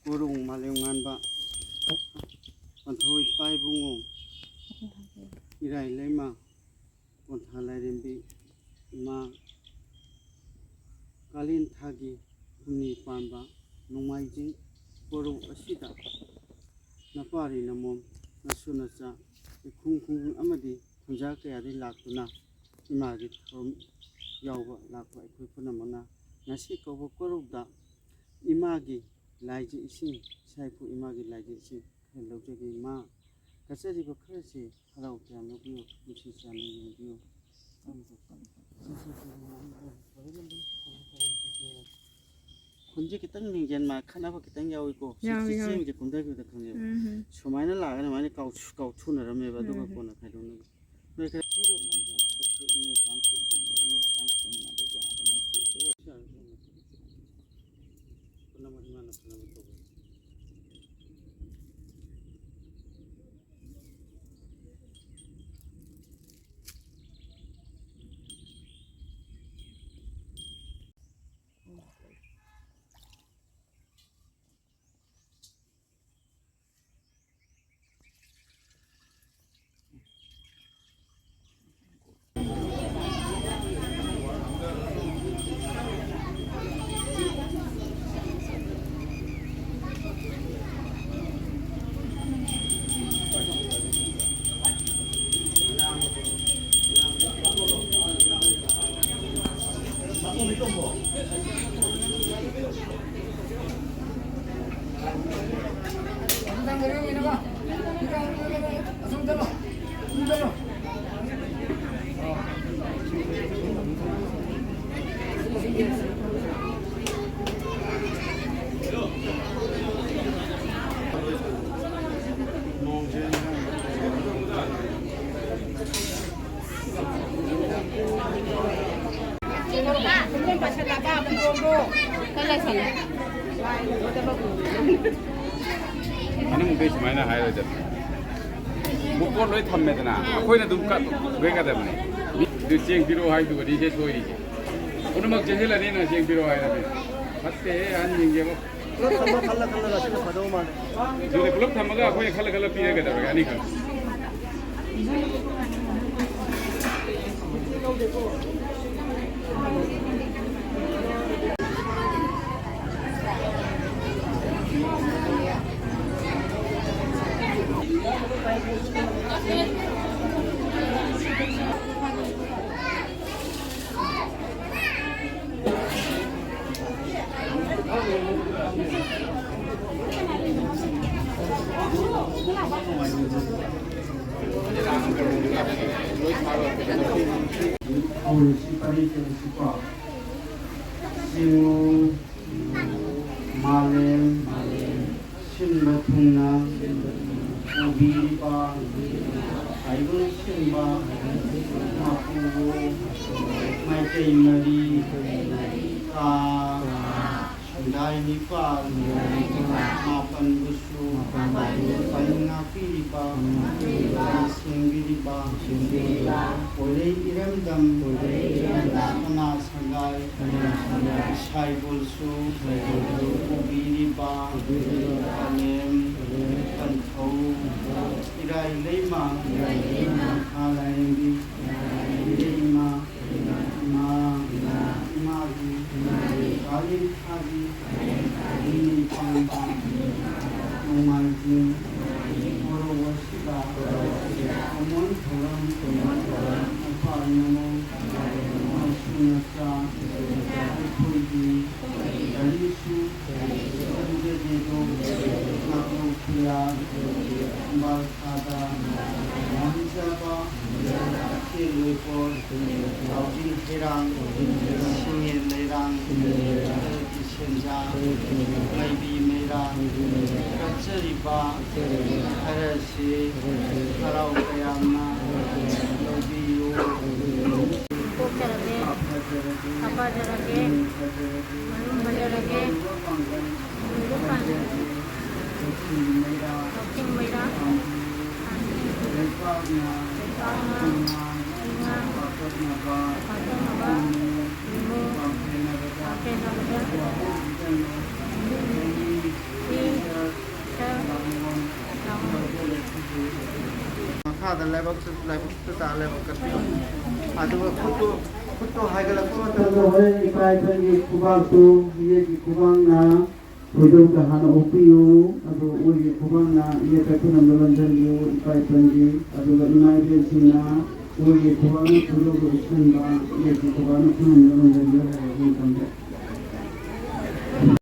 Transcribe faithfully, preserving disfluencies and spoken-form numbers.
ꯀꯣꯔꯣꯡ ꯃꯥꯂꯦꯝꯉꯥꯟꯕ, ꯄꯟꯊꯧ ꯏꯄꯥ ꯏꯕꯨꯡꯉꯣ, ꯏꯔꯥꯏ ꯂꯩꯃ, ꯄꯣꯟꯊꯥ ꯂꯥꯏꯔꯦꯝꯕꯤ ꯏꯃꯥ, ꯀꯥꯂꯦꯟ ꯊꯥꯒꯤ ꯍꯨꯝꯅꯤ ꯄꯥꯟꯕ ꯅꯣꯡꯃꯥꯏꯖꯤꯡ ꯀꯣꯔꯧ ꯑꯁꯤꯗ ꯅꯄꯥꯔꯤ ꯅꯃꯣꯝ, ꯅꯁꯨ ꯅꯆꯥ, ꯏꯈꯨꯡ ꯈꯨꯡꯒꯪ ꯑꯃꯗꯤ ꯈꯨꯟꯖꯥ ꯀꯌꯥꯗꯒꯤ ꯂꯥꯛꯇꯨꯅ ꯏꯃꯥꯒꯤ ꯊꯧꯔꯝ ꯌꯥꯎꯕ ꯂꯥꯛꯄ ꯑꯩꯈꯣꯏ ꯄꯨꯝꯅꯃꯛꯅ ꯉꯁꯤ ꯀꯧꯕ ꯀꯣꯔꯧꯗ ꯏꯃꯥꯒꯤ ꯂꯥꯏꯖ ꯏꯁꯤꯡ, ꯏꯁꯥ ꯏꯄꯨ ꯏꯃꯥꯒꯤ ꯂꯥꯏꯖ ꯏꯁꯤꯡ ꯈꯔ ꯂꯧꯖꯒꯦ꯫ ꯏꯃꯥ, ꯀꯠꯆꯔꯤꯕ ꯈꯔꯁꯤ ꯍꯔꯥꯎ ꯇꯌꯥꯝꯅ ꯂꯧꯕꯤꯌꯨ, ꯅꯨꯡꯁꯤ ꯆꯥꯟꯅ ꯌꯦꯡꯕꯤꯌꯨ꯫ ꯈꯨꯟꯁꯦ ꯈꯤꯇꯪ ꯃꯤꯡꯖꯦꯜ ꯃꯥ ꯈꯠꯅꯕ ꯈꯤꯇꯪ ꯌꯥꯎꯏꯀꯣ꯫ ꯁꯤ ꯌꯥꯎꯏ, ꯆꯤꯆꯦ ꯌꯥꯎꯏ꯫ ꯑꯃꯁꯦ ꯀꯨꯝꯊꯈꯤꯕꯗ ꯈꯪꯉꯦꯕ꯫ ꯎꯝ, ꯎꯝ꯫ ꯁꯨꯃꯥꯏꯅ ꯂꯥꯛꯑꯒ ꯑꯗꯨꯃꯥꯏꯅ ꯀꯥꯎ-, ꯀꯥꯎꯊꯨꯅꯔꯝꯃꯦꯕ, ꯑꯗꯨꯒ ꯎꯝ, ꯎꯝ꯫ ꯀꯣꯟꯅ ꯈꯥꯏꯗꯣꯛꯅꯕ꯫ ꯅꯣꯏ ꯈꯔ ꯄꯨꯝꯅꯃꯛ ꯏꯃꯥꯅ ꯐꯅꯕ ꯇꯧꯕ꯫ ꯃꯅꯨꯡꯗꯩ ꯁꯨꯃꯥꯏꯅ ꯍꯥꯏꯔꯣꯏꯗꯕꯅꯤ꯫ ꯃꯄꯣꯠ ꯂꯣꯏ ꯊꯝꯃꯦꯗꯅ, ꯑꯩꯈꯣꯏꯅ ꯑꯗꯨꯝ ꯀꯠ-, ꯀꯠꯀꯗꯕꯅꯤ꯫ ꯃꯤ-, ꯑꯗꯨ ꯆꯦꯡ ꯄꯤꯔꯛꯑꯣ ꯍꯥꯏꯗꯨꯒꯗꯤ ꯁꯦ ꯁꯣꯏꯔꯤꯁꯦ꯫ ꯄꯨꯝꯅꯃꯛ ꯆꯦꯟꯁꯤꯜꯂꯅꯤꯅ ꯆꯦꯡ ꯄꯤꯔꯛꯑꯣ ꯍꯥꯏꯔꯗꯤ꯫ ꯐꯠꯇꯦꯍꯦ, ꯑꯍꯟꯁꯤꯡꯁꯦ ꯑꯃꯨꯛ꯫ ꯄꯨꯂꯞ ꯊꯝꯃ ꯈꯜꯂ ꯈꯜꯂꯒ ꯁꯤꯅ ꯐꯗꯧ ꯃꯥꯜꯂꯦ꯫ ꯑꯗꯨꯅꯦ, ꯄꯨꯂꯞ ꯊꯝꯃꯒ ꯑꯩꯈꯣꯏꯅ ꯈꯜꯂ ꯈꯜꯂ ꯄꯤꯔꯒ ꯀꯩꯗꯧꯔꯒꯦ, ꯑꯅꯤꯈꯛ꯫ ꯍꯧꯔꯁꯤ, ꯄꯔꯤ ꯇꯧꯔꯁꯤꯀꯣ꯫ ꯆꯤꯡꯉꯨ, ꯃꯥꯂꯦꯝ, ꯁꯤꯟꯕ ꯊꯨꯡꯅ ꯎꯕꯤꯔꯤꯕ ꯇꯥꯏꯕꯪ ꯁꯤꯟꯕ ꯃꯄꯨꯕꯨ ꯃꯥꯏꯀꯩ ꯃꯔꯤ ꯀꯥ ꯁꯨꯡꯗꯥꯏ ꯅꯤꯄꯥꯜ ꯃꯥꯄꯟꯕꯨꯁꯨ ꯄꯟ ꯉꯥꯛꯄꯤꯔꯤꯕ, ꯁꯦꯝꯕꯤꯔꯤꯕ ꯀꯣꯏꯔꯩ ꯏꯔꯝꯗꯝ ꯁꯅꯥ ꯁꯪꯒꯥꯏ ꯁꯥꯏꯕꯣꯜꯁꯨ ꯎꯕꯤꯔꯤꯕ ꯄꯂꯦꯝ ꯄꯟꯊꯧ ꯏꯔꯥꯏ ꯂꯩꯃ ꯃꯈꯥ ꯂꯥꯏꯔꯦꯝꯕꯤ ꯏꯔꯩꯃ ꯏꯃꯥ ꯏꯃꯥꯒꯤ ꯀꯥꯂꯦꯟ ꯊꯥꯒꯤ ꯅꯤꯅꯤ ꯄꯥꯟꯕ ꯅꯣꯡꯃꯥꯏꯖꯤꯡ ꯃꯣꯔꯣꯛ ꯑꯁꯤꯗ ꯀꯨꯝꯑꯣꯟ ꯊꯧꯔꯝ ꯃꯄꯥꯜ ꯃꯃꯧ ꯃꯁꯨ ꯅꯆꯥ ꯑꯩꯈꯣꯏꯒꯤ ꯀꯔꯤꯁꯨ ꯈꯟꯖꯗꯦꯗꯣ ꯉꯥꯛꯂꯧ ꯈꯨꯌꯥ ꯊꯝꯕꯥꯜ ꯊꯥꯗ ꯉꯝꯖꯕ ꯏꯊꯦꯜ ꯂꯣꯏꯄꯣꯠ ꯊꯥꯎꯖꯤꯟ ꯍꯩꯔꯥꯡ ꯁꯤꯡꯉꯦꯟ ꯂꯩꯔꯥꯡ ꯁꯦꯟꯖꯥ ꯃꯥꯏꯕꯤ ꯃꯩꯔꯥ ꯀꯠꯆꯔꯤꯕ ꯈꯔꯁꯤ ꯍꯔꯥꯎ ꯇꯌꯥꯝꯅ ꯂꯧꯕꯤꯌꯨ꯫ ꯄꯣꯛꯆꯔꯒꯦ, ꯁꯥꯐꯖꯔꯒꯦ, ꯃꯌꯨꯝ ꯐꯖꯔꯒꯦ, ꯃꯌꯨꯝ ꯐꯖꯔꯒꯦ, ꯂꯧꯁꯤꯡ ꯃꯩꯔꯥ, ꯂꯧꯁꯤꯡ ꯃꯩꯔꯥ, ꯂꯩꯄꯥꯛꯅ ꯂꯩꯄꯥꯛꯅ ꯏꯉꯥ ꯏꯉꯥ ꯄꯥꯛꯇꯛꯅꯕ ꯄꯥꯛꯇꯛꯅꯕ ꯏꯃꯣ ꯏꯃꯣ ꯄꯥꯡꯊꯦꯡꯅꯕꯗ ꯄꯥꯡꯊꯦꯡꯅꯕꯗ ꯋꯥꯍꯣꯡꯕꯤꯒꯅꯨ꯫ ꯂꯥꯏꯕꯛꯇ ꯂꯥꯏꯕꯛꯇ ꯇꯥ ꯂꯥꯏꯕꯛ ꯀꯠꯄꯤꯌꯨ꯫ ꯑꯗꯨꯒ ꯈꯨꯠꯇꯨ ꯈꯨꯠꯇꯨ ꯍꯥꯏꯒꯠꯂꯛꯄ ꯃꯇꯝꯗ ꯍꯣꯔꯦꯟ ꯏꯄꯥ ꯏꯄꯨꯒꯤ ꯈꯨꯕꯥꯛꯇꯨ ꯏꯌꯦꯒꯤ ꯈꯨꯕꯥꯛꯅ ꯈꯣꯏꯗꯧꯗ ꯍꯥꯟꯅ ꯑꯣꯛꯄꯤꯌꯨ꯫ ꯑꯗꯨ ꯎꯒꯤ ꯈꯨꯕꯥꯛꯅ ꯏꯌꯦꯛꯇ ꯈꯨꯅꯝꯗ ꯂꯣꯟꯁꯤꯟꯕꯤꯌꯨ ꯏꯄꯥ ꯏꯄꯨꯒꯤ꯫ ꯑꯗꯨꯒ ꯏꯃꯥ ꯏꯕꯦꯟꯁꯤꯡꯅ ꯎꯒꯤ ꯈꯨꯕꯥꯛꯅ ꯈꯣꯏꯗꯧꯗ ꯎꯞꯁꯤꯟꯕ, ꯏꯌꯦꯛꯀꯤ ꯈꯨꯕꯥꯛꯅ ꯈꯨꯅꯝꯗ ꯂꯣꯟꯁꯤꯟꯕꯤꯌꯨ ꯍꯥꯏꯔꯒ ꯑꯗꯨꯝ ꯇꯝꯖꯩ꯫